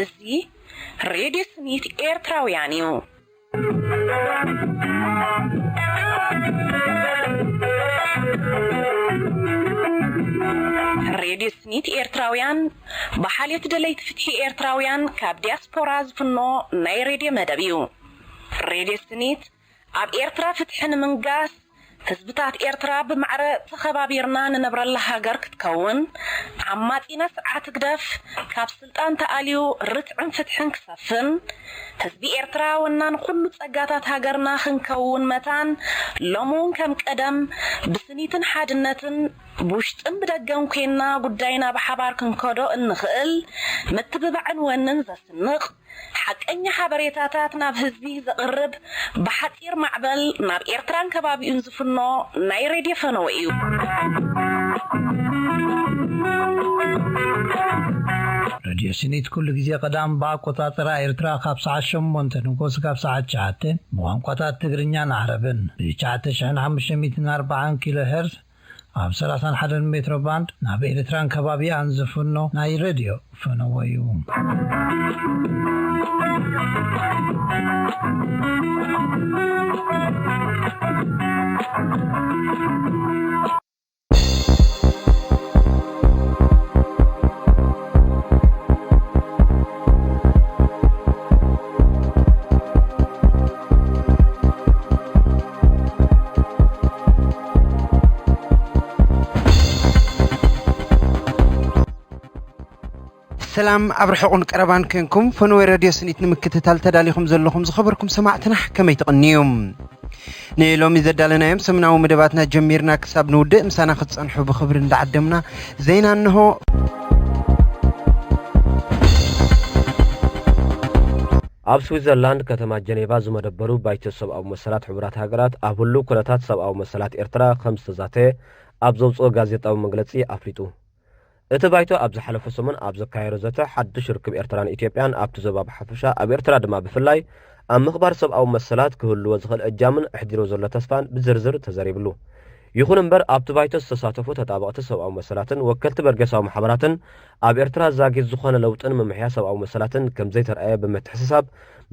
እዚ ሬድዮ ስኒት ኤርትራውያን እዩ። ሬድዮ ስኒት ኤርትራውያን ብሓልዮት ደለይቲ ፍትሒ ኤርትራውያን ካብ ዲያስፖራ ዝፍኖ ናይ ሬድዮ መደብ እዩ። ሬድዮ ስኒት ኣብ ኤርትራ ፍትሒ ንምንጋስ፣ ህዝብታት ኤርትራ ብማዕረ ተኸባቢርና ንነብረላ ሃገር ክትከውን፣ ዓማጺና ስርዓት ህግደፍ ካብ ስልጣን ተኣልዩ ርትዕን ፍትሕን ክሰፍን፣ ህዝቢ ኤርትራ ወናን ኩሉ ጸጋታት ሃገርና ክንከውን መታን፣ ሎሚ እውን ከም ቀደም ብስኒትን ሓድነትን ብውሽጥን ብደገን ኮይንና ጉዳይና ብሓባር ክንከዶ እንኽእል ምትብባዕን ወንን ዘስንቕ፣ ሓቀኛ ሓበሬታታት ናብ ህዝቢ ዘቕርብ፣ ብሓጺር ማዕበል ናብ ኤርትራን ከባቢኡን ዝፍኖ ናይ ሬድዮ ፈነወ እዩ። ሬድዮ ስኒት ኩሉ ግዜ ቀዳም ብኣቆጻጽራ ኤርትራ ካብ ሰዓት ሸሞንተ ንጎስ ካብ ሰዓት ትሽዓተ ብቋንቋታት ትግርኛን ዓረብን ብ ትሽዓተ ሽሕን ሓሙሽተ ሚእትን ኣርባዓን ኪሎ ሄርዝ ኣብ ሰላሳን ሓደን ሜትሮ ባንድ ናብ ኤርትራን ከባቢኣን ዝፍኖ ናይ ሬድዮ ፈነወ እዩ። ሰላም ኣብ ርሑቕን ቀረባን ኮንኩም ፈነወ ሬድዮ ስኒት ንምክትታል ተዳሊኹም ዘለኹም ዝኸበርኩም ሰማዕትና ከመይ ትቕንዩ? ንሎሚ ዘዳለናዮም ሰሙናዊ መደባትና ጀሚርና ክሳብ ንውድእ ምሳና ክትጸንሑ ብኽብሪ እንዳዓደምና ዜና እንሆ። ኣብ ስዊዘርላንድ ከተማ ጀኔቫ ዝመደበሩ ባይቶ ሰብኣዊ መሰላት ሕቡራት ሃገራት ኣብ ህሉው ኩነታት ሰብኣዊ መሰላት ኤርትራ ከም ዝተዛተየ ኣብ ዘውፅኦ ጋዜጣዊ መግለፂ ኣፍሊጡ። እቲ ባይቶ ኣብ ዝሓለፈ ሰሙን ኣብ ዘካየዶ ዘተ ሓድሽ ርክብ ኤርትራን ኢትዮጵያን ኣብቲ ዞባ ብሓፈሻ ኣብ ኤርትራ ድማ ብፍላይ ኣብ ምኽባር ሰብኣዊ መሰላት ክህልዎ ዝኽእል እጃምን ኣሕዲርዎ ዘሎ ተስፋን ብዝርዝር ተዘሪብሉ። ይኹን እምበር ኣብቲ ባይቶ ዝተሳተፉ ተጣበቕቲ ሰብኣዊ መሰላትን ወከልቲ በርጌሳዊ ማሕበራትን ኣብ ኤርትራ ዛጊት ዝኾነ ለውጥን ምምሕያ ሰብኣዊ መሰላትን ከም ዘይተረኣየ ብምትሕስሳብ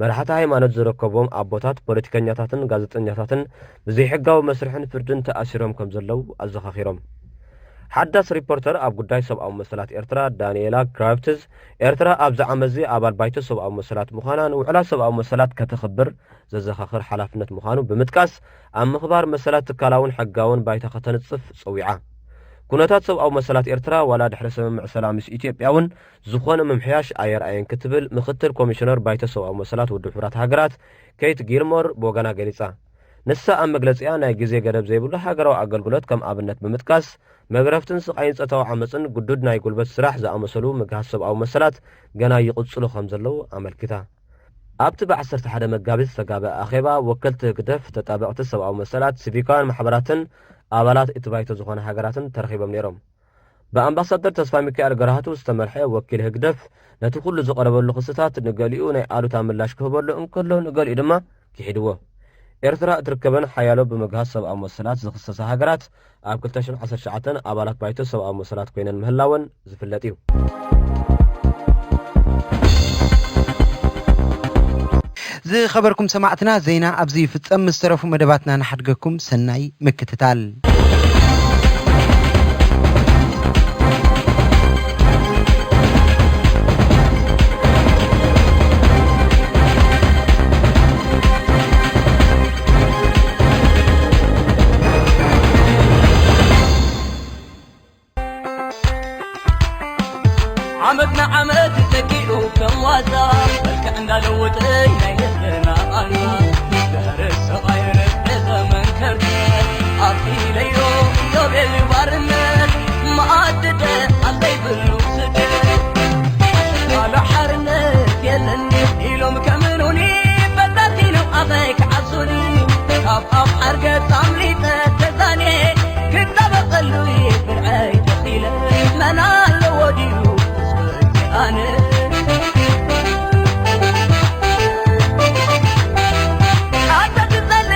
መራሕቲ ሃይማኖት ዝርከብዎም ኣቦታት፣ ፖለቲከኛታትን ጋዜጠኛታትን ብዘይሕጋዊ መስርሕን ፍርድን ተኣሲሮም ከም ዘለዉ ኣዘኻኺሮም። ሓዳስ ሪፖርተር ኣብ ጉዳይ ሰብኣዊ መሰላት ኤርትራ ዳንኤላ ክራፍትዝ፣ ኤርትራ ኣብዚ ዓመትዚ ኣባል ባይቶ ሰብኣዊ መሰላት ምዃናን ውዕላት ሰብኣዊ መሰላት ከተኽብር ዘዘኻኽር ሓላፍነት ምዃኑ ብምጥቃስ፣ ኣብ ምኽባር መሰላት ትካላውን ሕጋውን ባይታ ከተንጽፍ ጸዊዓ። ኩነታት ሰብኣዊ መሰላት ኤርትራ ዋላ ድሕሪ ስምምዕ ሰላም ምስ ኢትዮጵያ እውን ዝኾነ ምምሕያሽ ኣየርኣየን ክትብል ምኽትል ኮሚሽነር ባይቶ ሰብኣዊ መሰላት ውድብ ሕቡራት ሃገራት ኬት ጊልሞር ብወገና ገሊጻ። ንሳ ኣብ መግለጺኣ ናይ ግዜ ገደብ ዘይብሉ ሃገራዊ ኣገልግሎት ከም ኣብነት ብምጥቃስ፣ መግረፍትን ስቓይን ጾታዊ ዓመጽን ግዱድ ናይ ጉልበት ስራሕ ዝኣመሰሉ ምግሃስ ሰብኣዊ መሰላት ገና ይቕጽሉ ከም ዘለዉ ኣመልኪታ። ኣብቲ ብ ዓሰርተ ሓደ መጋቢት ዝተጋበአ ኣኼባ ወከልቲ ህግደፍ፣ ተጣበቕቲ ሰብኣዊ መሰላት፣ ሲቪካውያን ማሕበራትን ኣባላት እቲ ባይቶ ዝኾነ ሃገራትን ተረኺቦም ነይሮም። ብኣምባሳደር ተስፋ ሚካኤል ገርሃቱ ዝተመርሐ ወኪል ህግደፍ ነቲ ኩሉ ዝቐረበሉ ክስታት ንገሊኡ ናይ ኣሉታ ምላሽ ክህበሉ እንከሎ ንገሊኡ ድማ ክሒድዎ። ኤርትራ እትርከበን ሓያሎ ብምግሃስ ሰብኣዊ መሰላት ዝኽሰሳ ሃገራት ኣብ ክልተ ሽሕን ዓሰርተ ትሽዓተን ኣባላት ባይቶ ሰብኣዊ መሰላት ኮይነን ምህላወን ዝፍለጥ እዩ። ዝኸበርኩም ሰማዕትና ዜና ኣብዚ ይፍጸም። ምስ ተረፉ መደባትና ንሓድገኩም ሰናይ ምክትታል። ዓመት ንዓመት ተኪኡ ከም ዋዛ መልክዕ እንዳለወጠ ናይ ህዝብና ቃና ድሕሪ ዝተቐየረ ዘመን ከርተት ኣብቲ ለይሮ ኢዮቤል ባርነት መኣዲ ደኣ ዘይብሉ ስደት ካሎ ሓርነት የለን ኢሎም ከምኑኒ በታቲኖም ኣፈይ ክዓሱኒ ካብ ኣፍ ሓርገት ኣምሊጠ ተዛኔ ክጣበቐሉ ብርዐይ ተኺለ መን ኣለዎ ድዩ ኣነ ኣታ ትጸሊ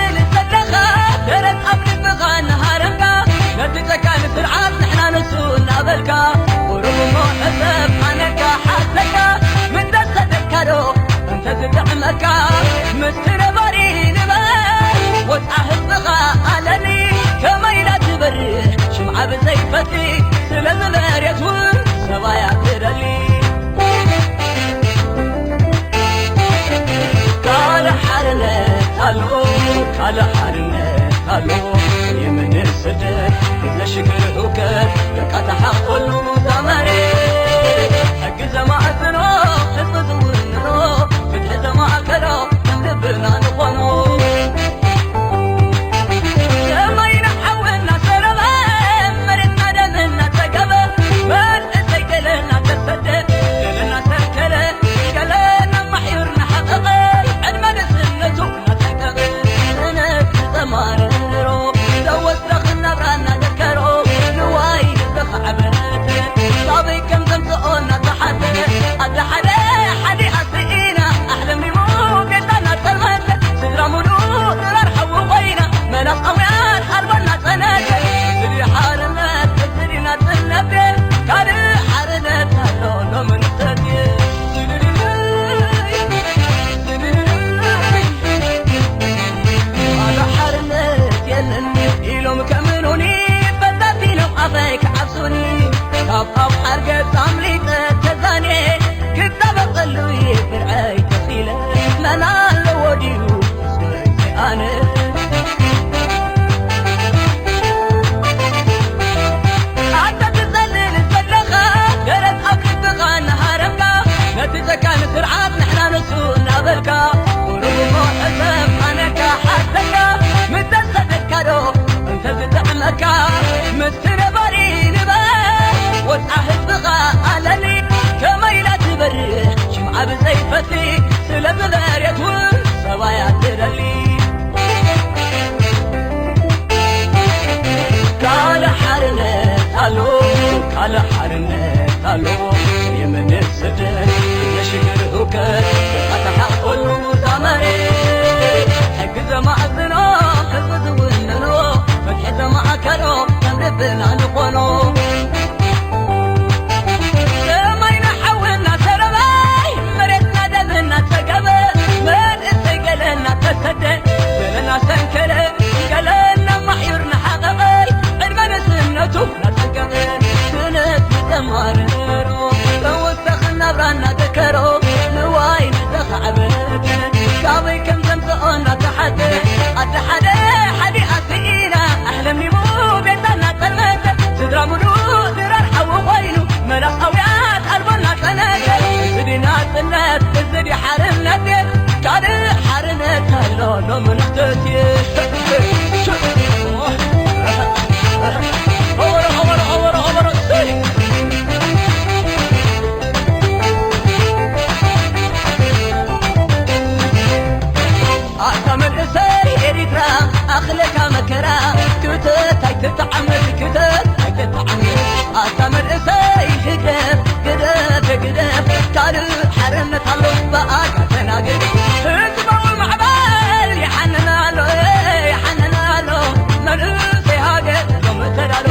ኣንተ ትጸልል ዘለኻ፣ ደረት ኣብ ልብኻ እናሃረምካ፣ ነቲ ጨካን ስርዓት ንሕና ንሱ እናበልካ፣ ቁሩብ እሞ ሕሰብ፣ ኣነካ ሓተካ፣ ምተሰደድካ ዶ እንተዝጥዕመካ፣ ምስቲ ነባሪ ንበር፣ ወጽዓ ህዝብኻ ኣለኒ፣ ከመይ ኢላ ትበርህ ሽምዓ ብዘይፈቲ፣ ስለዚ መሬት እውን ሰብኣይ ኣትደሊ። ካልእ ሓርነት ኣሎ፣ ካልእ ሓርነት ኣሎ። የመን ስደት፣ የሽግር ህውከት፣ ዝተሓቆሉ ዛመሬ። ሕጊ ዘማእዝኖ፣ ህዝቢ ዝውንኖ፣ ፍትሒ ዘማእከሎ፣ ከም ልብና ንኾኖ። ሰማይና ሓውና ሰረባይ፣ መሬትና ደምና ጸገበ፣ መንእሰይ ገለና ተሰደ፣ ገለና ሰንከለ፣ ገለና ማሕዩር ንሓቐቐ፣ ዕድመ ንእስነቱ ናጸገበ፣ ክነት ንተማርሮ፣ ተወሰኽ ናብራና ዘከሮ፣ ንዋይ ንተኻዕበተ፣ ካበይ ከም ዘምጽኦ እናተሓተ፣ ኣደ ሓደ ሓዲኣ ስኢና፣ ኣሕለሚሙ ቤታና ጸልመተ፣ ስድራ ምሉእ ድራር ሓዊ ኮይኑ፣ መላስ ኣውያት ኣልቦና ጸነተ። እዚ ድዩ ናጽነት፣ እዚ ድዩ ሓርነት፣ ካልእ ሓርነት ኣሎ ሎሚ ንሕተት። ኦሆ፣ ኦሆ፣ ኦሆ፣ ኦሆ፣ ኦሆ፣ እሰይ። ኣታ መንእሰይ ኤሪትራ ኣኽለካ መከራ፣ ክተት ኣይትተዓመድ፣ ክተት ኣይትተዓመድ። ኣታ መንእሰይ ህግደፍ፣ ግደፍ፣ ግደፍ፣ ካልእ ሓርነት ኣሎ ብኣካ ተናገር። ህዝባዊ ማዕበል ይሓንን ኣሎ፣ ይሓንን ኣሎ፣ መንእሰይ ሃገር ሎም ተዳሉ።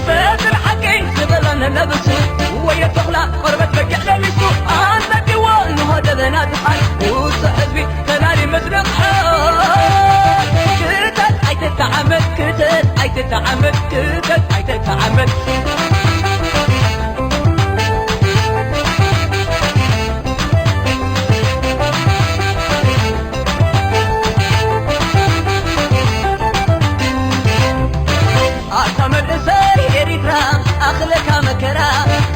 በትሪ ሓቂ ዝበለን ነብሱ፣ ወየ ተኹላ ቆርበት በጊዕ ለቢሱ፣ ኣንበዲዎ እንሆ ደበና ዝሓል ውጹዕ ህዝቢ ተላሊ ምስ ንቕሓት። ክተት ኣይትተዓመድ፣ ክተት ኣይትተዓመድ፣ ክተት ኣይትተዓመድ። ኣታ መንእሰይ ኤሪትራ ኣኽለካ መከራ፣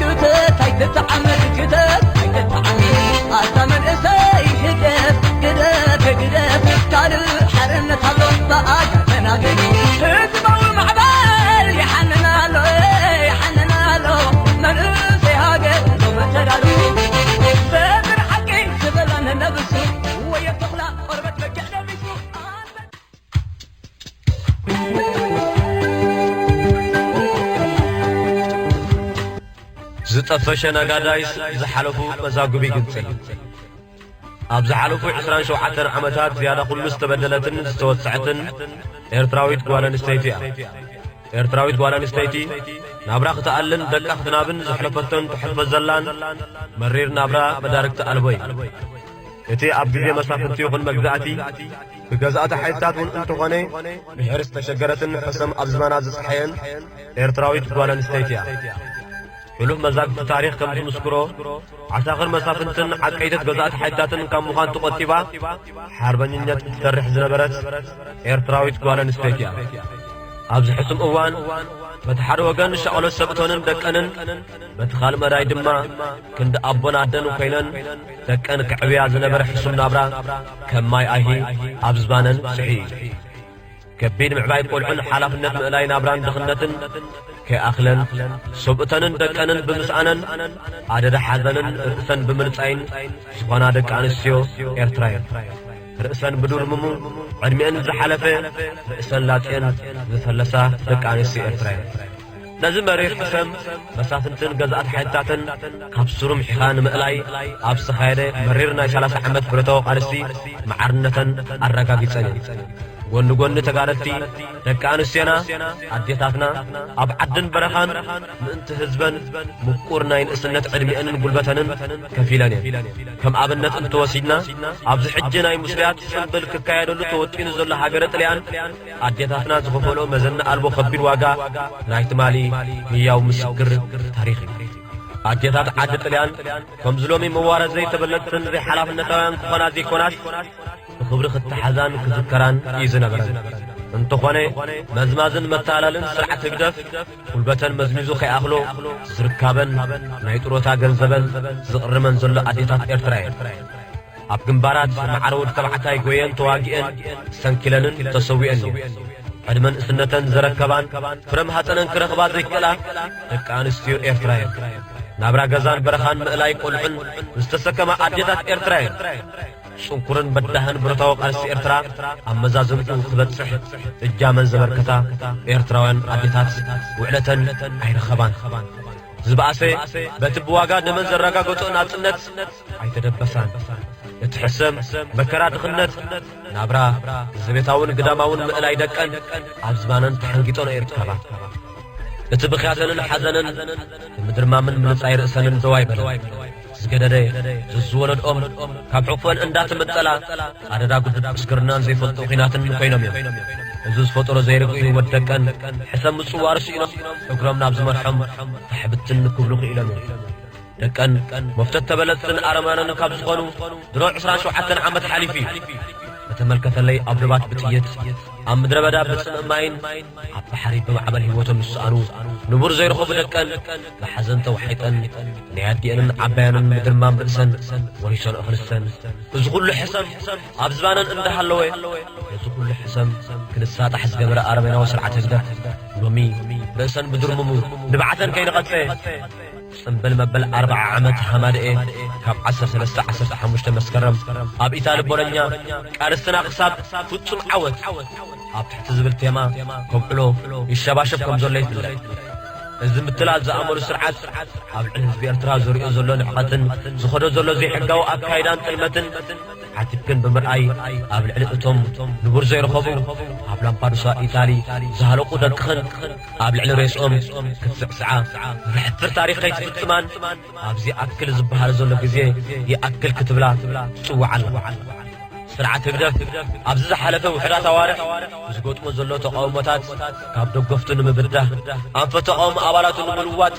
ክተት ኣይትተዓመድ፣ ክተት ኣይትተዓመድ። ኣታ መንእሰይ ህግደፍ፣ ግደፍ፣ ግደፍ፣ ካልእ ሓርነት ኣሎ ብኣካ ተናገር። ህዝባዊ ማዕበል ይሓንን ኣሎ፣ ይሓንን ኣሎ፣ መንእሰይ ሃገር ሎም ተዳሉ። በትሪ ሓቂ ዝበለን ነብሱ፣ ወየ ተኹላ ቆርበት በጊዕ ለቢሱ። ዝጠፈሸ ነጋዳይስ ዝሓለፉ መዛግቡ ይግንጽል። ኣብ ዝሓለፉ ዕስራን ሸውዓተን ዓመታት ዝያዳ ኩሉ ዝተበደለትን ዝተወጽዐትን ኤርትራዊት ጓል ኣንስተይቲ እያ። ኤርትራዊት ጓል ኣንስተይቲ ናብራ ክትኣልን ደቃ ክትናብን ዘሕለፈቶን ተሕልፎ ዘላን መሪር ናብራ መዳርግቲ ኣልቦ እዩ። እቲ ኣብ ግዜ መሳፍንቲ ይኹን መግዛእቲ ብገዛእቲ ሓይልታት እውን እንተኾነ፣ ብሕርስ ዝተሸገረትን ሕሰም ኣብ ዝባና ዝጸሓየን ኤርትራዊት ጓል ኣንስተይቲ እያ። ሕሉፍ መዛግብቲ ታሪኽ ከም ዝምስክሮ፣ ዓሳኽር መሳፍንትን ዓቀይትት ገዛእቲ ሓይልታትን ካብ ምዃን ተቖጢባ፣ ሓርበኝነት እትሰርሕ ዝነበረት ኤርትራዊት ጓል ኣንስተይቲ እያ። ኣብዚ ሕሱም እዋን፣ በቲ ሓደ ወገን ሻቕሎት ሰብእቶንን ደቀንን፣ በቲ ካልእ መዳይ ድማ ክንዲ ኣቦን ኣደን ኮይነን ደቀን ከዕብያ ዝነበረ ሕሱም ናብራ ከም ማይ ኣይሂ ኣብ ዝባነን ጽሕዩ እዩ። ከቢድ ምዕባይ ቆልዑን ሓላፍነት ምእላይ ናብራን ድኽነትን ከይኣኽለን፣ ሰብእተንን ደቀንን ብምስኣነን፣ ኣደዳ ሓዘንን ርእሰን ብምልጻይን ዝኾና ደቂ ኣንስትዮ ኤርትራ እየን። ርእሰን ብዱርምሙ ዕድሚአን ዝሓለፈ፣ ርእሰን ላጽየን ዝፈለሳ ደቂ ኣንስትዮ ኤርትራ እየን። ነዚ መሪር ሕሰም መሳፍንትን ገዛእቲ ሓይልታትን ካብ ስሩ ምሒኻ ንምእላይ ኣብ ዝተኻየደ መሪር ናይ ሰላሳ ዓመት ብረታዊ ቃልሲ መዓርነተን ኣረጋጊጸን እየን። ጎኒ ጎኒ ተጋደልቲ ደቂ ኣንስትዮና ኣዴታትና ኣብ ዓድን በረኻን ምእንቲ ህዝበን ምቁር ናይ ንእስነት ዕድሚአንን ጉልበተንን ከፊለን እየን። ከም ኣብነት እንተወሲድና፣ ኣብዚ ሕጂ ናይ ሙስሊያት ጽንብል ክካየደሉ ተወጢኑ ዘሎ ሃገረ ጥልያን ኣዴታትና ዝኸፈልኦ መዘና ኣልቦ ከቢድ ዋጋ ናይ ትማሊ ህያው ምስክር ታሪኽ እዩ። ኣዴታት ዓዲ ጥልያን ከምዚ ሎሚ መዋረድ ዘይተበለጽትን ዘይሓላፍነታውያን ክኾና ዘይኮናስ፣ ክብሪ ክተሓዛን ክዝከራን እዩ ዝነበረን። እንተኾነ፣ መዝማዝን መታላልን ስርዓት ህግደፍ ጉልበተን መዝሚዙ ከይኣኽሎ፣ ዝርካበን ናይ ጥሮታ ገንዘበን ዝቕርመን ዘሎ ኣዴታት ኤርትራ እየን። ኣብ ግንባራት ማዕረ ወዲ ተባዕታይ ጎየን ተዋጊኤን ሰንኪለንን ተሰዊአን እየን። ዕድመ ንእስነተን ዘረከባን ፍረ ማህፀነን ክረኽባ ዘይክእላ ደቂ ኣንስትዮ ኤርትራ እየን። ናብራ ገዛን በረኻን ምእላይ ቆልዑን ዝተሰከማ ኣዴታት ኤርትራ እየን። ጽንኩርን በዳህን ብረታዊ ቃልሲ ኤርትራ ኣብ መዛዝምኡ ክበጽሕ እጃመን ዘበርከታ ኤርትራውያን ኣዴታት ውዕለተን ኣይረኸባን። ዝበኣሰ፣ በቲ ብዋጋ ደመን ዘረጋገጾ ናጽነት ኣይተደበሳን። እቲ ሕሰም፣ መከራ ድኽነት፣ ናብራ ዘቤታውን ግዳማውን ምእላይ ደቀን ኣብ ዝባነን ተሓንጊጦን እየን ዝርከባ። እቲ ብኽያተንን ሓዘንን ብምድርማምን ምንጻይ ርእሰንን ደው ኣይበለን። ዝገደደ ዝዝወለድኦም ካብ ሕቑፈን እንዳተመንጠላ ኣደዳ ጉድድ ዕስክርናን ዘይፈልጡ ኲናትን ኮይኖም እዮም። እዚ ዝፈጠሮ ዘይርግእ ህይወት ደቀን ሕሰም ምጽዋር ስኢኖም እግሮም ናብ ዝመርሖም ታሕብትን ክብሉ ክኢሎም እዮም። ደቀን መፍተት ተበለጽትን ኣረማንን ካብ ዝኾኑ ድሮ ዕስራን ሸውዓተን ዓመት ሓሊፉ እዩ። በተመልከተለይ ኣብ ዶባት ብጥይት፣ ኣብ ምድረ በዳ ብጽምእ ማይን ኣብ ባሕሪ ብማዕበል ህይወቶም ዝሰኣኑ ንቡር ዘይረኸቡ ደቀን ብሓዘን ተዋሒጠን ናይ ኣዲአንን ዓባያንን ምድርማም ርእሰን ወሪሰን ኣኽልሰን እዚ ኩሉ ሕሰም ኣብ ዝባነን እንዳሃለወ ነዚ ኩሉ ሕሰም ክንሳጣሕ ዝገበረ ኣረሜናዊ ስርዓት ህግደፍ ሎሚ ርእሰን ብድርምሙ ንብዓተን ከይነቐጸ ጽምብል መበል ኣርብዓ ዓመት ሃማደኤ ካብ ዓሰርተ ሰለስተ ዓሰርተ ሓሙሽተ መስከረም ኣብ ኢታሊ ቦሎኛ ቃልስና ክሳብ ፍጹም ዓወት ኣብ ትሕቲ ዝብል ቴማ ከብዕሎ ይሸባሸብ ከም ዘሎ ይፍለጥ። እዚ ምትላል ዝኣመሉ ስርዓት ኣብ ልዕሊ ህዝቢ ኤርትራ ዘርእዮ ዘሎ ንዕቐትን ዝኸዶ ዘሎ ዘይሕጋዊ ኣካይዳን ጥልመትን ሓቲትክን ብምርኣይ ኣብ ልዕሊ እቶም ንቡር ዘይረኸቡ ኣብ ላምፓዱሳ ኢታሊ ዝሃለቁ ደቅኽን ኣብ ልዕሊ ሬስኦም ክትስዕስዓ ዘሕፍር ታሪኽ ከይትፍጽማን ኣብዚ ኣክል ዝበሃል ዘሎ ግዜ ይኣክል ክትብላ ትጽውዓ ኣለዋ። ስርዓት ህግደፍ ኣብዚ ዝሓለፈ ውሕዳት ኣዋርሕ ዝገጥሞ ዘሎ ተቃውሞታት ካብ ደገፍቱ ንምብዳህ ኣንፈት ተቃውሞ ኣባላቱ ንምልዋጥ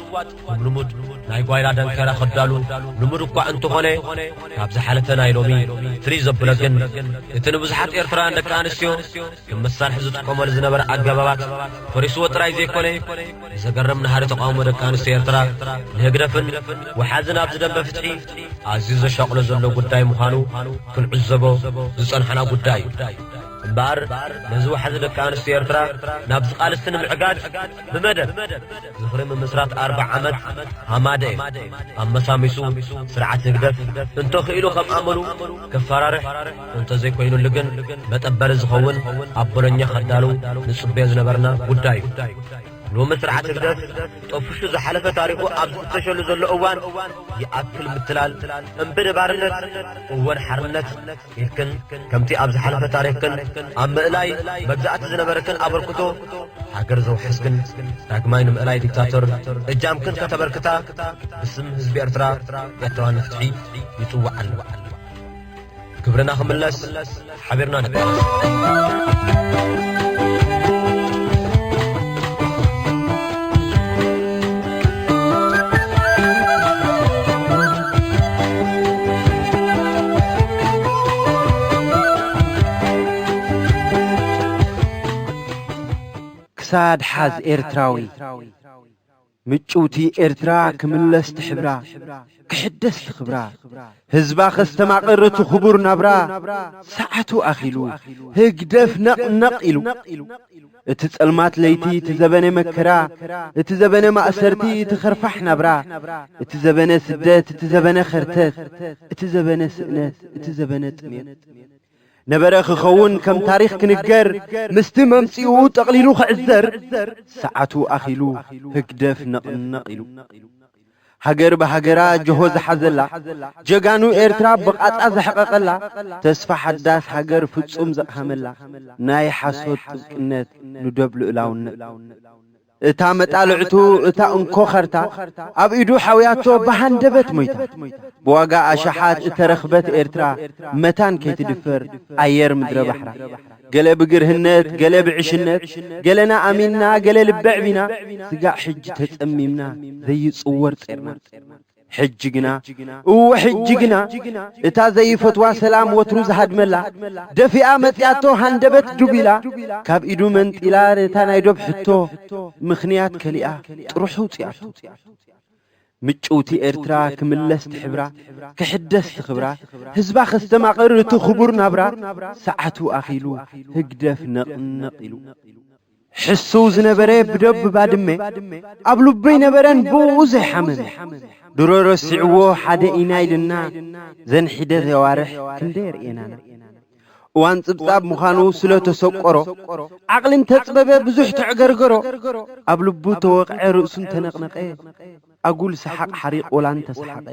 ከም ልሙድ ናይ ጓይላ ደንከራ ከዳሉ ልሙድ እኳ እንተኾነ ካብ ዝሓለፈ ናይ ሎሚ ፍልይ ዘብሎ ግን እቲ ንብዙሓት ኤርትራውያን ደቂ ኣንስትዮ ከም መሳርሒ ዝጥቀመሉ ዝነበረ ኣገባባት ፈሪስዎ ጥራይ ዘይኮነ ብዘገርም ናህሪ ተቃውሞ ደቂ ኣንስትዮ ኤርትራ ንህግደፍን ወሓዚ ናብዚ ደንበ ፍትሒ ኣዝዩ ዘሻቕሎ ዘሎ ጉዳይ ምዃኑ ክንዕዘቦ ዝጸንሓና ጉዳይ እዩ። እምበኣር ነዚ ዋሕዚ ደቂ ኣንስትዮ ኤርትራ ናብዚ ቃልሲ ንምዕጋት ብመደብ ዝኽሪ ምምስራት ኣርብዓ ዓመት ሃማደኤ ኣመሳሚሱ ስርዓት ህግደፍ እንተኽኢሉ ከም ኣመሉ ከፈራርሕ እንተዘይኮይኑሉ ግን መጠበሪ ዝኸውን ኣብ ቦሎኛ ከዳሉ ንጽበዮ ዝነበርና ጉዳይ እዩ። ሎሚ ስርዓት ህግደፍ ጠፉሹ ዝሓለፈ ታሪኹ ኣብ ዝፍተሸሉ ዘሎ እዋን ይኣክል ምትላል እምቢ ንባርነት እወ ንሓርነት ኢልክን ከምቲ ኣብ ዝሓለፈ ታሪኽክን ኣብ ምእላይ መግዛእቲ ዝነበረክን ኣበርክቶ ሃገር ዘውሓስክን ዳግማይ ንምእላይ ዲክታቶር እጃምክን ከተበርክታ ብስም ህዝቢ ኤርትራ ኤርትራውያን ንፍትሒ ይጽውዓሉ። ክብርና ክምለስ ሓቢርና ንቃለስ። ክሳድ ሓዝ ኤርትራዊ ምጭውቲ ኤርትራ ክምለስ ትሕብራ ክሕደስ ትኽብራ ህዝባ ከስተማቕር እቲ ክቡር ናብራ ሰዓቱ ኣኺሉ ህግደፍ ነቕነቕ ኢሉ እቲ ጸልማት ለይቲ እቲ ዘበነ መከራ እቲ ዘበነ ማእሰርቲ እቲ ኸርፋሕ ናብራ እቲ ዘበነ ስደት እቲ ዘበነ ኸርተት እቲ ዘበነ ስእነት እቲ ዘበነ ጥሜት ነበረ ክኸውን ከም ታሪኽ ክንገር ምስቲ መምጺኡ ጠቕሊሉ ክዕዘር ሰዓቱ ኣኺሉ ህግደፍ ነቕነቕ ኢሉ ሃገር ብሃገራ ጀሆ ዝሓዘላ ጀጋኑ ኤርትራ ብቓጻ ዘሕቐቐላ ተስፋ ሓዳስ ሃገር ፍጹም ዘቕሃመላ ናይ ሓሶት ጥብቅነት ንዶብ ልኡላውነት እታ መጣልዕቱ እታ እንኮ ኸርታ ኣብ ኢዱ ሓውያቶ ብሃንደበት ሞይታ ብዋጋ ኣሽሓት እተረኽበት ኤርትራ መታን ከይትድፈር ኣየር ምድረ ባሕራ ገለ ብግርህነት ገለ ብዕሽነት ገለና ኣሚንና ገለ ልቢ ኣዕቢና ስጋዕ ሕጂ ተጸሚምና ዘይጽወር ጼርና ሕጂ ግና፣ እወ ሕጂ ግና፣ እታ ዘይፈትዋ ሰላም ወትሩ ዝሃድመላ፣ ደፊኣ መጺኣቶ ሃንደበት ዱብ ኢላ፣ ካብ ኢዱ መንጢላ ነታ ናይ ዶብ ሕቶ ምኽንያት ከሊኣ ጥርሑ ውጺኣቶ። ምጭውቲ ኤርትራ ክምለስ ትሕብራ፣ ክሕደስ ትኽብራ፣ ህዝባ ከስተማቕር እቲ ክቡር ናብራ፣ ሰዓቱ ኣኺሉ ህግደፍ ነቕነቕ ኢሉ። ሕስው ዝነበረ ብዶብ ብባድመ፣ ኣብ ልቡ ኣይነበረን ብኡ ዘይሓመመ። ድሮ ረሲዕዎ ሓደ ኢና ኢልና፣ ዘን ሒደት ኣዋርሕ ክንደይ ኣርእየናና። እዋን ጽብጻብ ምዃኑ ስለ ተሰቆሮ፣ ዓቕሊ እንተጽበበ ብዙሕ ተዕገርገሮ። ኣብ ልቡ ተወቕዐ ርእሱ እንተነቕነቐ፣ ኣጉል ሰሓቕ ሓሪቕ ወላ እንተሰሓቐ።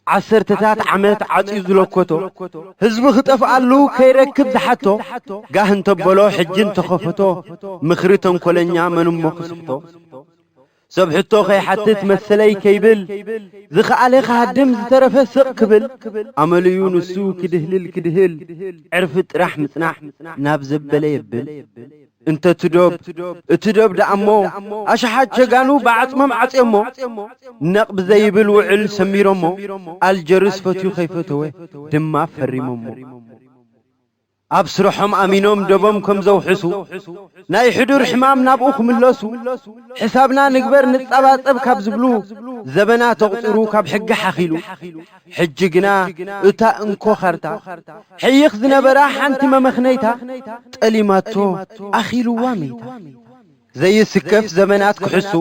ዓሰርተታት ዓመት ዓጽዩ ዝለኮቶ፣ ህዝቢ ክጠፍኣሉ ከይረክብ ዝሓቶ፣ ጋህ እንተበሎ ሕጂ እንተኸፈቶ፣ ምኽሪ ተንኮለኛ መን እሞ ክስሕቶ? ሰብ ሕቶ ከይሓትት መሰለይ ከይብል፣ ዝኸኣለ ክሃድም ዝተረፈ ስቕ ክብል፣ ኣመልዩ ንሱ ክድህልል ክድህል፣ ዕርፊ ጥራሕ ምጽናሕ ናብ ዘበለ የብል። እንተ ትዶብ፣ እቲ ዶብ ደኣሞ፣ ኣሽሓት ጀጋኑ ብዓጽሞም ዓጽዮሞ፣ ነቕ ብዘይብል ውዕል ሰሚሮሞ፣ ኣልጀርስ ፈትዩ ከይፈተወ ድማ ፈሪሞሞ። ኣብ ስርሖም ኣሚኖም ደቦም ከም ዘውሕሱ፣ ናይ ሕዱር ሕማም ናብኡ ክምለሱ፣ ሕሳብና ንግበር ንጸባጸብ ካብ ዝብሉ፣ ዘበና ተቑጺሩ ካብ ሕጊ ሓኺሉ። ሕጂ ግና እታ እንኮ ካርታ፣ ሕይኽ ዝነበራ ሓንቲ መመኽነይታ፣ ጠሊማቶ ኣኺልዋ መይታ። ዘይስከፍ ዘመናት ክሕሱ፣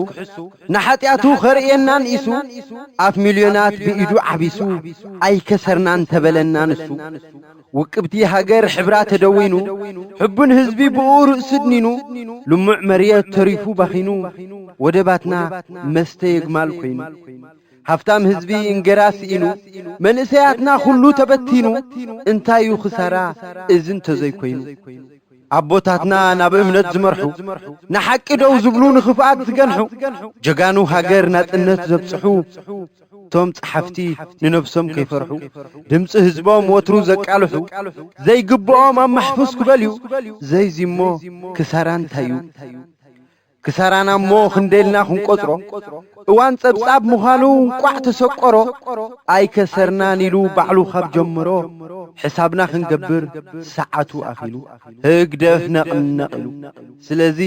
ንሓጢኣቱ ኸርእየና ንኢሱ፣ ኣፍ ሚልዮናት ብኢዱ ዓቢሱ፣ ኣይከሰርናን ተበለና ንሱ። ውቅብቲ ሃገር ሕብራ ተደዊኑ፣ ሕቡን ህዝቢ ብኡ ርእሱ ድኒኑ፣ ልሙዕ መርየት ተሪፉ ባኺኑ፣ ወደባትና መስተ የግማል ኮይኑ። ሃፍታም ህዝቢ እንጌራ ስኢኑ፣ መንእሰያትና ኩሉ ተበቲኑ፣ እንታይ እዩ ክሳራ እዚ እንተዘይኮይኑ? ኣቦታትና ናብ እምነት ዝመርሑ፣ ንሓቂ ደው ዝብሉ ንኽፍኣት ዝገንሑ፣ ጀጋኑ ሃገር ናጽነት ዘብጽሑ፣ እቶም ጸሓፍቲ ንነብሶም ከይፈርሑ፣ ድምጺ ህዝቦም ወትሩ ዘቃልሑ፣ ዘይግብኦም ኣብ ማሕፉስ ክበልዩ፣ ዘይዚሞ ክሳራ እንታይ እዩ? ክሳራና እሞ ክንደልና ክንቆጽሮ፣ እዋን ጸብጻብ ምዃኑ እንቋዕ ተሰቆሮ፣ ኣይከሰርናን ኢሉ ባዕሉ ካብ ጀመሮ፣ ሕሳብና ክንገብር ሰዓቱ ኣኺሉ፣ ህግደፍ ነቕነቕ ኢሉ። ስለዚ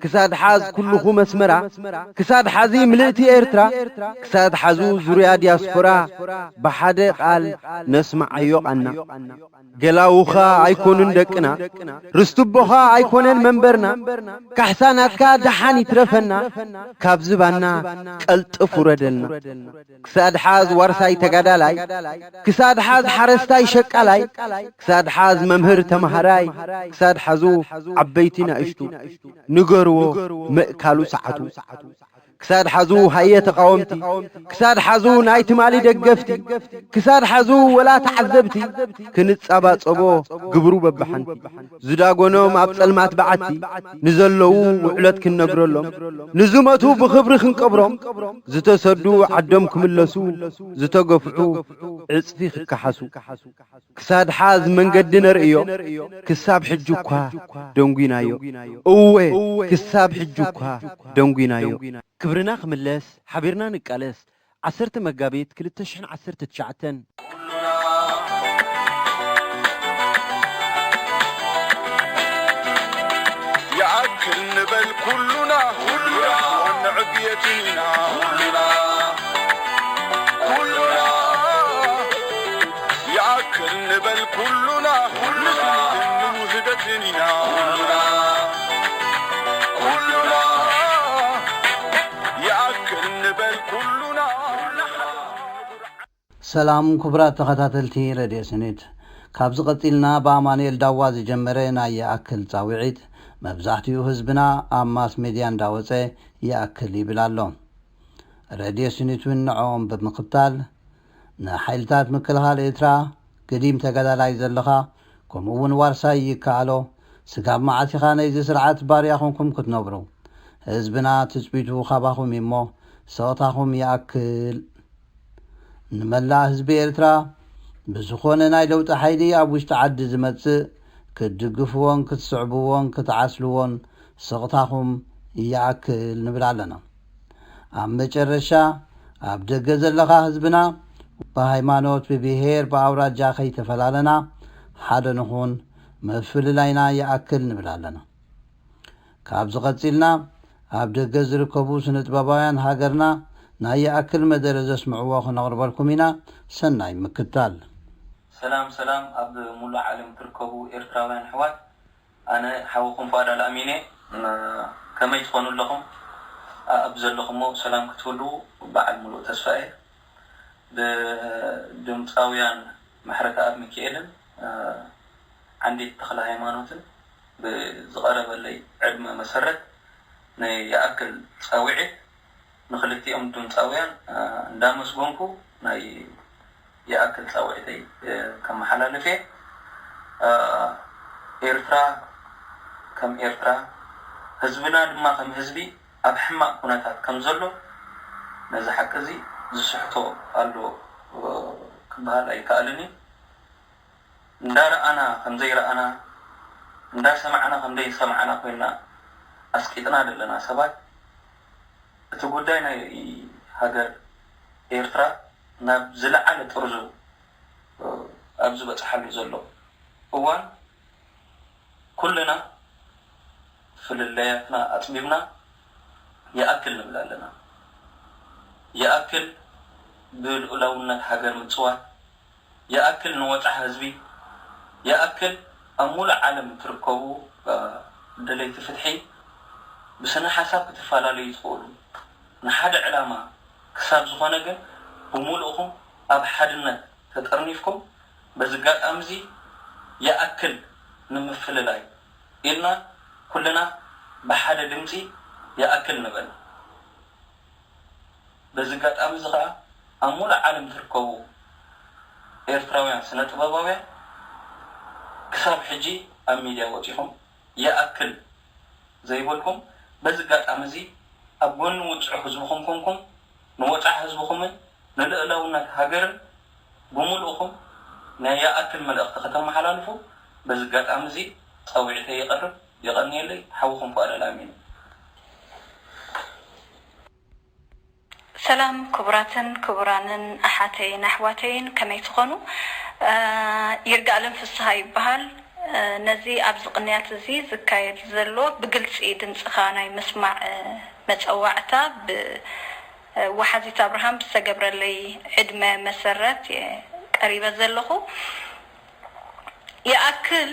ክሳድ ሓዝ ኩልኹም ኣስመራ፣ ክሳድ ሓዚ ምልእቲ ኤርትራ፣ ክሳድ ሓዙ ዙርያ ዲያስፖራ፣ ብሓደ ቃል ነስምዓዮ ቃና። ገላውኻ ኣይኮኑን ደቅና፣ ርስቲ ኣቦኻ ኣይኮነን መንበርና፣ ካሕሳ ናትካ ደሓን ይትረፈና፣ ካብ ዝባና ቀልጥፍ ውረደልና። ክሳድ ሓዝ ዋርሳይ ተጋዳላይ፣ ክሳድ ሓዝ ሓረስታይ ሸቃላይ፣ ክሳድ ሓዝ መምህር ተምሃራይ፣ ክሳድ ሓዙ ዓበይቲ ናእሽቱ፣ ንገርዎ ምእካሉ ሰዓቱ። ክሳድ ሓዙ ሃየ ተቓወምቲ፣ ክሳድ ሓዙ ናይ ትማሊ ደገፍቲ፣ ክሳድ ሓዙ ወላ ተዓዘብቲ፣ ክንጻባጸቦ ግብሩ በብሓንቲ። ዝዳጎኖም ኣብ ጸልማት በዓቲ፣ ንዘለዉ ውዕለት ክንነግረሎም፣ ንዝመቱ ብኽብሪ ክንቀብሮም፣ ዝተሰዱ ዓዶም ክምለሱ፣ ዝተገፍዑ ዕጽፊ ክከሓሱ። ክሳድ ሓዝ መንገዲ ነርእዮ፣ ክሳብ ሕጂ እኳ ደንጒናዮ። እወ፣ ክሳብ ሕጂ እኳ ደንጒናዮ። ክብርና ክምለስ፣ ሓቢርና ንቃለስ። ዓሰርተ መጋቢት ክልተ ሽሕን ዓሰርተ ትሽዓተን። ይኣክል ንበል ኩሉና፣ ኩሉና፣ ንዕብየት ኢና፣ ኩሉና፣ ኩሉና። ይኣክል ንበል ኩሉና፣ ኩሉና፣ ንውህደት ኢና፣ ኩሉና፣ ኩሉና። ይኣክል ንበል ኩሉና። ሰላም ክቡራት ተኸታተልቲ ረድዮ ስኒት፣ ካብዚ ቀጺልና ብኣማኑኤል ዳዋ ዝጀመረ ናይ ይኣክል ጻውዒት፣ መብዛሕትኡ ህዝብና ኣብ ማስ ሜድያ እንዳወጸ ይኣክል ይብል ኣሎ። ረድዮ ስኒት እውን ንዕኦም ብምኽታል፣ ንሓይልታት ምክልኻል ኤርትራ፣ ገዲም ተጋዳላይ ዘለኻ፣ ከምኡ እውን ዋርሳይ ይከኣሎ፣ ስጋብ መዓስ ኢኻ ነዚ ስርዓት ባርያ ኮንኩም ክትነብሩ? ህዝብና ትጽቢቱ ካባኹም እዩ እሞ፣ ስቕታኹም ይኣክል። ንመላእ ህዝቢ ኤርትራ፣ ብዝኾነ ናይ ለውጢ ሓይሊ ኣብ ውሽጢ ዓዲ ዝመጽእ፣ ክትድግፍዎን ክትስዕብዎን ክትዓስልዎን ስቕታኹም ይኣክል ንብል ኣለና። ኣብ መጨረሻ፣ ኣብ ደገ ዘለኻ ህዝብና፣ ብሃይማኖት፣ ብብሄር፣ ብኣውራጃ ከይተፈላለና ሓደ ንኹን፣ ምፍልላይና ይኣክል ንብል ኣለና። ካብዚ ቀጺልና ኣብ ደገ ዝርከቡ ስነ ጥበባውያን ሃገርና ናይ ይኣክል መደረ ዘስምዕዎ ክነቕርበልኩም ኢና። ሰናይ ምክታል። ሰላም ሰላም፣ ኣብ ሙሉእ ዓለም ትርከቡ ኤርትራውያን ኣሕዋት፣ ኣነ ሓውኹም ፉኣድ ኣልኣሚን እየ። ከመይ ትኾኑ ኣለኹም? ኣብ ዘለኹሞ ሰላም ክትህልዉ በዓል ሙሉእ ተስፋ እየ። ብድምፃውያን ምሕረተኣብ ሚካኤልን ዓንዲት ተኽለ ሃይማኖትን ብዝቐረበለይ ዕድመ መሰረት፣ ናይ ይኣክል ፃውዒት ንክልቲኦም ድምፃውያን እንዳመስገንኩ፣ ናይ ይኣክል ፃውዒተይ ከመሓላልፍ እየ። ኤርትራ ከም ኤርትራ፣ ህዝብና ድማ ከም ህዝቢ ኣብ ሕማቕ ኩነታት ከም ዘሎ፣ ነዚ ሓቂ እዚ ዝስሕቶ ኣሎ ክበሃል ኣይከኣልን እዩ። እንዳረኣና ከም ዘይረኣና፣ እንዳሰማዕና ከም ዘይሰማዕና ኮይና ኣስቂጥና ዘለና ሰባት፣ እቲ ጉዳይ ናይ ሃገር ኤርትራ ናብ ዝለዓለ ጥርዙ ኣብ ዝበጽሓሉ ዘሎ እዋን፣ ኩልና ፍልልያትና ኣጽቢብና ይኣክል ንብል ኣለና። ይኣክል ብልኡላውነት ሃገር ምጽዋት፣ ይኣክል ንወጽዓ ህዝቢ፣ ይኣክል ኣብ ሙሉእ ዓለም ትርከቡ ደለይቲ ፍትሒ፣ ብስነ ሓሳብ ክትፈላለዩ ትኽእሉ፣ ንሓደ ዕላማ ክሳብ ዝኾነ ግን ብሙሉእኹም ኣብ ሓድነት ተጠርኒፍኩም፣ በዚ ኣጋጣሚ እዚ ይኣክል ንምፍልላይ ኢልና ኩልና ብሓደ ድምጺ ይኣክል ንበል። በዚ ኣጋጣሚ እዚ ኸኣ ኣብ ሙሉእ ዓለም ትርከቡ ኤርትራውያን ስነ ጥበባውያን፣ ክሳብ ሕጂ ኣብ ሚድያ ወጺኹም ይኣክል ዘይበልኩም፣ በዚ ኣጋጣሚ እዚ ኣብ ጎኒ ውጹዕ ህዝብኹም ኮንኩም ንወጻዕ ህዝብኹምን ንልእላውነት ሃገርን ብሙሉእኹም ናይ ይኣክል መልእኽቲ ከተመሓላልፉ በዚ ኣጋጣሚ እዚ ጸዊዕተይ የቕርብ። የቐንየለይ። ሓውኹም ፉኣድ ኣልኣሚን። ሰላም ክቡራትን ክቡራንን ኣሓተይን ኣሕዋተይን፣ ከመይ ትኾኑ? ይርጋኣለም ፍስሃ ይበሃል። ነዚ ኣብዚ ቅንያት እዚ ዝካየድ ዘሎ ብግልጺ ድምጽኻ ናይ ምስማዕ መጸዋዕታ ብወሓዚት ኣብርሃም ብዝተገብረለይ ዕድመ መሰረት እየ ቀሪበ ዘለኹ። ይኣክል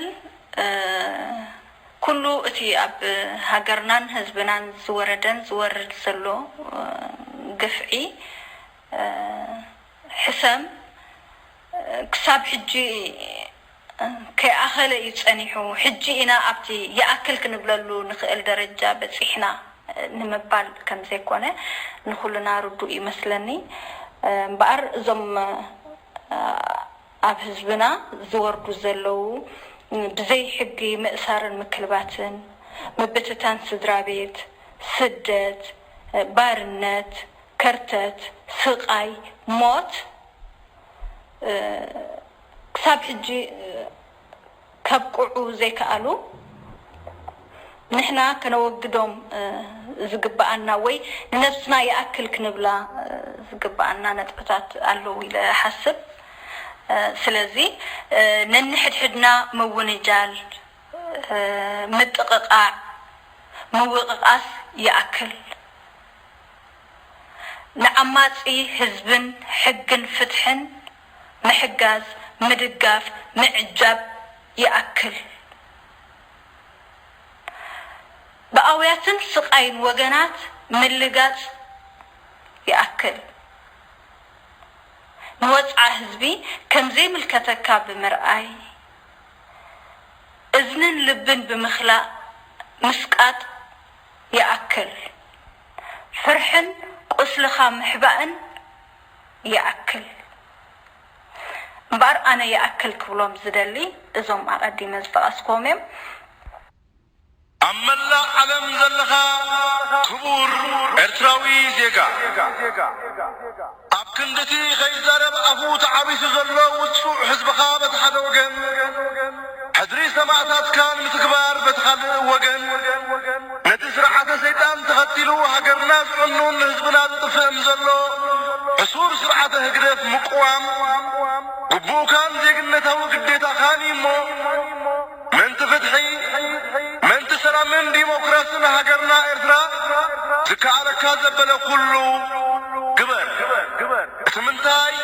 ኩሉ እቲ ኣብ ሃገርናን ህዝብናን ዝወረደን ዝወርድ ዘሎ ግፍዒ፣ ሕሰም ክሳብ ሕጂ ከይኣኸለ እዩ ጸኒሑ። ሕጂ ኢና ኣብቲ ይኣክል ክንብለሉ ንኽእል ደረጃ በጺሕና ንምባል ከም ዘይኮነ ንኹልና ርዱእ ይመስለኒ። እምበኣር እዞም ኣብ ህዝብና ዝወርዱ ዘለዉ ብዘይ ሕጊ ምእሳርን ምክልባትን፣ ምብትታን ስድራ ቤት፣ ስደት፣ ባርነት፣ ከርተት፣ ስቓይ፣ ሞት ክሳብ ሕጂ ከብቅዑ ዘይከኣሉ፣ ንሕና ከነወግዶም ዝግበኣና ወይ ንነብስና ይኣክል ክንብላ ዝግበኣና ነጥብታት ኣለዉ ኢለ እሓስብ። ስለዚ ነንሕድሕድና ምውንጃል፣ ምጥቕቓዕ፣ ምውቕቓስ ይኣክል። ንዓማጺ ህዝብን ሕግን ፍትሕን ምሕጋዝ፣ ምድጋፍ፣ ምዕጃብ ይኣክል። ብኣውያትን ስቓይን ወገናት ምልጋጽ ይኣክል። ንወጽዓ ህዝቢ ከም ዘይምልከተካ ብምርኣይ፣ እዝንን ልብን ብምኽላእ ምስቃጥ ይኣክል። ፍርሕን ቁስልኻ ምሕባእን ይኣክል። እምበኣር ኣነ ይኣክል ክብሎም ዝደሊ እዞም ኣቐዲመ ዝጠቐስክዎም እዮም። ኣብ መላእ ዓለም ዘለኻ ክቡር ኤርትራዊ ዜጋ፣ ኣብ ክንድቲ ከይዛረብ ኣፉ ተዓቢሱ ዘሎ ውጹዕ ህዝብኻ በቲ ሓደ ወገን፣ ሕድሪ ሰማእታትካ ንምትግባር በቲ ካልእ ወገን፣ ነቲ ስርዓተ ሰይጣን ተኸቲሉ ሃገርና ዝዕኑን ህዝብና ዝጥፍእን ዘሎ ሱር ስርዓተ ህግደፍ ምቅዋም ግቡእካን ዜግነታዊ ግዴታኻን እዩ እሞ፣ ምእንቲ ፍትሒ፣ ምእንቲ ሰላምን ዲሞክራስን ሃገርና ኤርትራ ዝከኣለካ ዘበለ ኩሉ ግበር። እቲ ምንታይ፣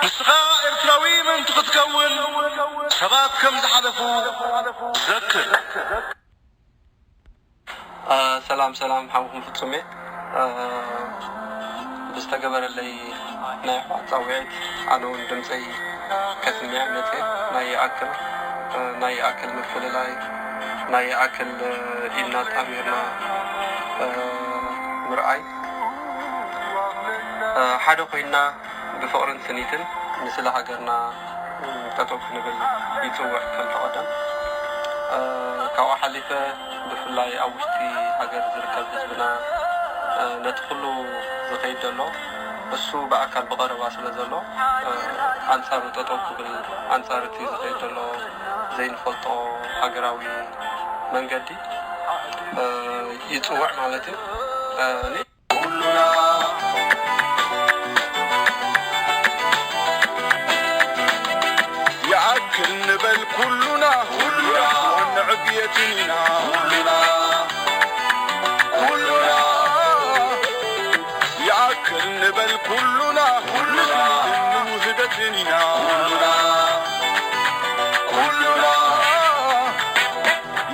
ንስኻ ኤርትራዊ ምእንቲ ክትከውን ሰባት ከም ዝሓለፉ ዘክር። ሰላም ሰላም ሓውኩም ፍጹም እየ። ብዝተገበረለይ ናይ ኣሕዋት ጻውዒት ኣነ እውን ድምጸይ ከስምዕ መጽየ። ናይ ይኣክል ናይ ይኣክል ምፍልላይ፣ ናይ ይኣክል ኢድና ኣጣሚርና ምርኣይ፣ ሓደ ኮይንና ብፍቕርን ስኒትን ንስለ ሃገርና ጠጠው ክንብል ይጽውዕ። ከምቲ ቀደም ካብኡ ሓሊፈ ብፍላይ ኣብ ውሽጢ ሃገር ዝርከብ ህዝብና ነቲ ኩሉ ዝኸይድ ዘሎ እሱ ብኣካል ብቐረባ ስለ ዘሎ ኣንጻሩ ጠጠው ክብል፣ ኣንጻር እቲ ዝኸይድ ዘሎ ዘይንፈልጦ ሃገራዊ መንገዲ ይጽውዕ ማለት እዩ። ኩሉና ይኣክል ንበል ኩሉና ኩሉና ንዕብየትን ኢና ኩሉና ኩሉና ይኣክል ንበል ኩሉና ኩሉና ንውህደትን ኢና ኩሉና ኩሉና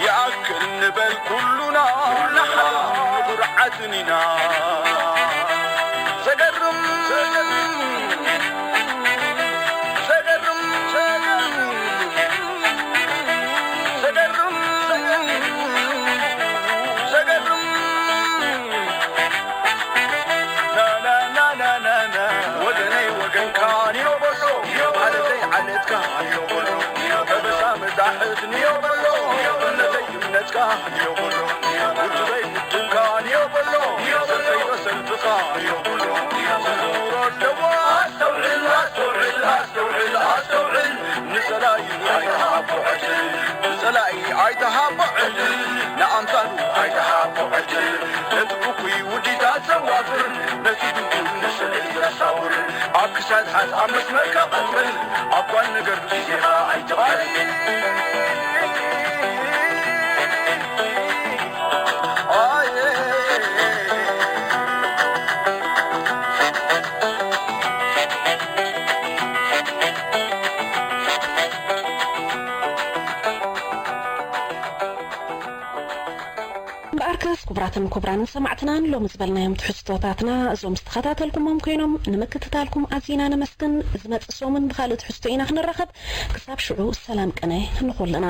ይኣክል ንበል ኩሉና ንሓድን ንኹርዓትን ኢና ዘገርም ዘገርም ዘገርም ዘገርም ወገነይ ወገንካ ንዮ በሎ ዓለተይ ዓለትካ ንዮ በሎ ከበሳ መዛሕት ንዮ በሎ እምነተይ እምነትካ ንዮ በሎ ውድበይ ውድብካ ንዮ በሎ ሰልፈይ በሰልፍኻ ንዮ በሎ ዝኑሮ ኣለዎ ኣስተውዕል ኣስተውዕል ኣስተውዕል ኣስተውዕል ንጸላኢ ኣይትሃቦ ዕድል ንጸላኢ ኣይትሃቦ ዕድል ንኣምሳሉ ኣይትሃቦ ዕድል ነቲ እኩይ ውዲታት ዘዋፍር ነቲ ድንቁር ንስዕል ዘሳውር ኣብ ክሳድ ሓዝ ኣብ መስመርካ ቀጽል ኣብ ጓል ነገር ግዜኻ ኣይትቕበል እምበኣርከስ ክቡራትን ክቡራንን ሰማዕትና ንሎሚ ዝበልናዮም ትሕዝቶታትና እዞም ዝተኸታተልኩሞም ኮይኖም ንምክትታልኩም ኣዚና ነመስግን። ዝመጽእ ሰሙን ብኻልእ ትሕዝቶ ኢና ክንራኸብ። ክሳብ ሽዑ ሰላም ቅነ ንኹልና።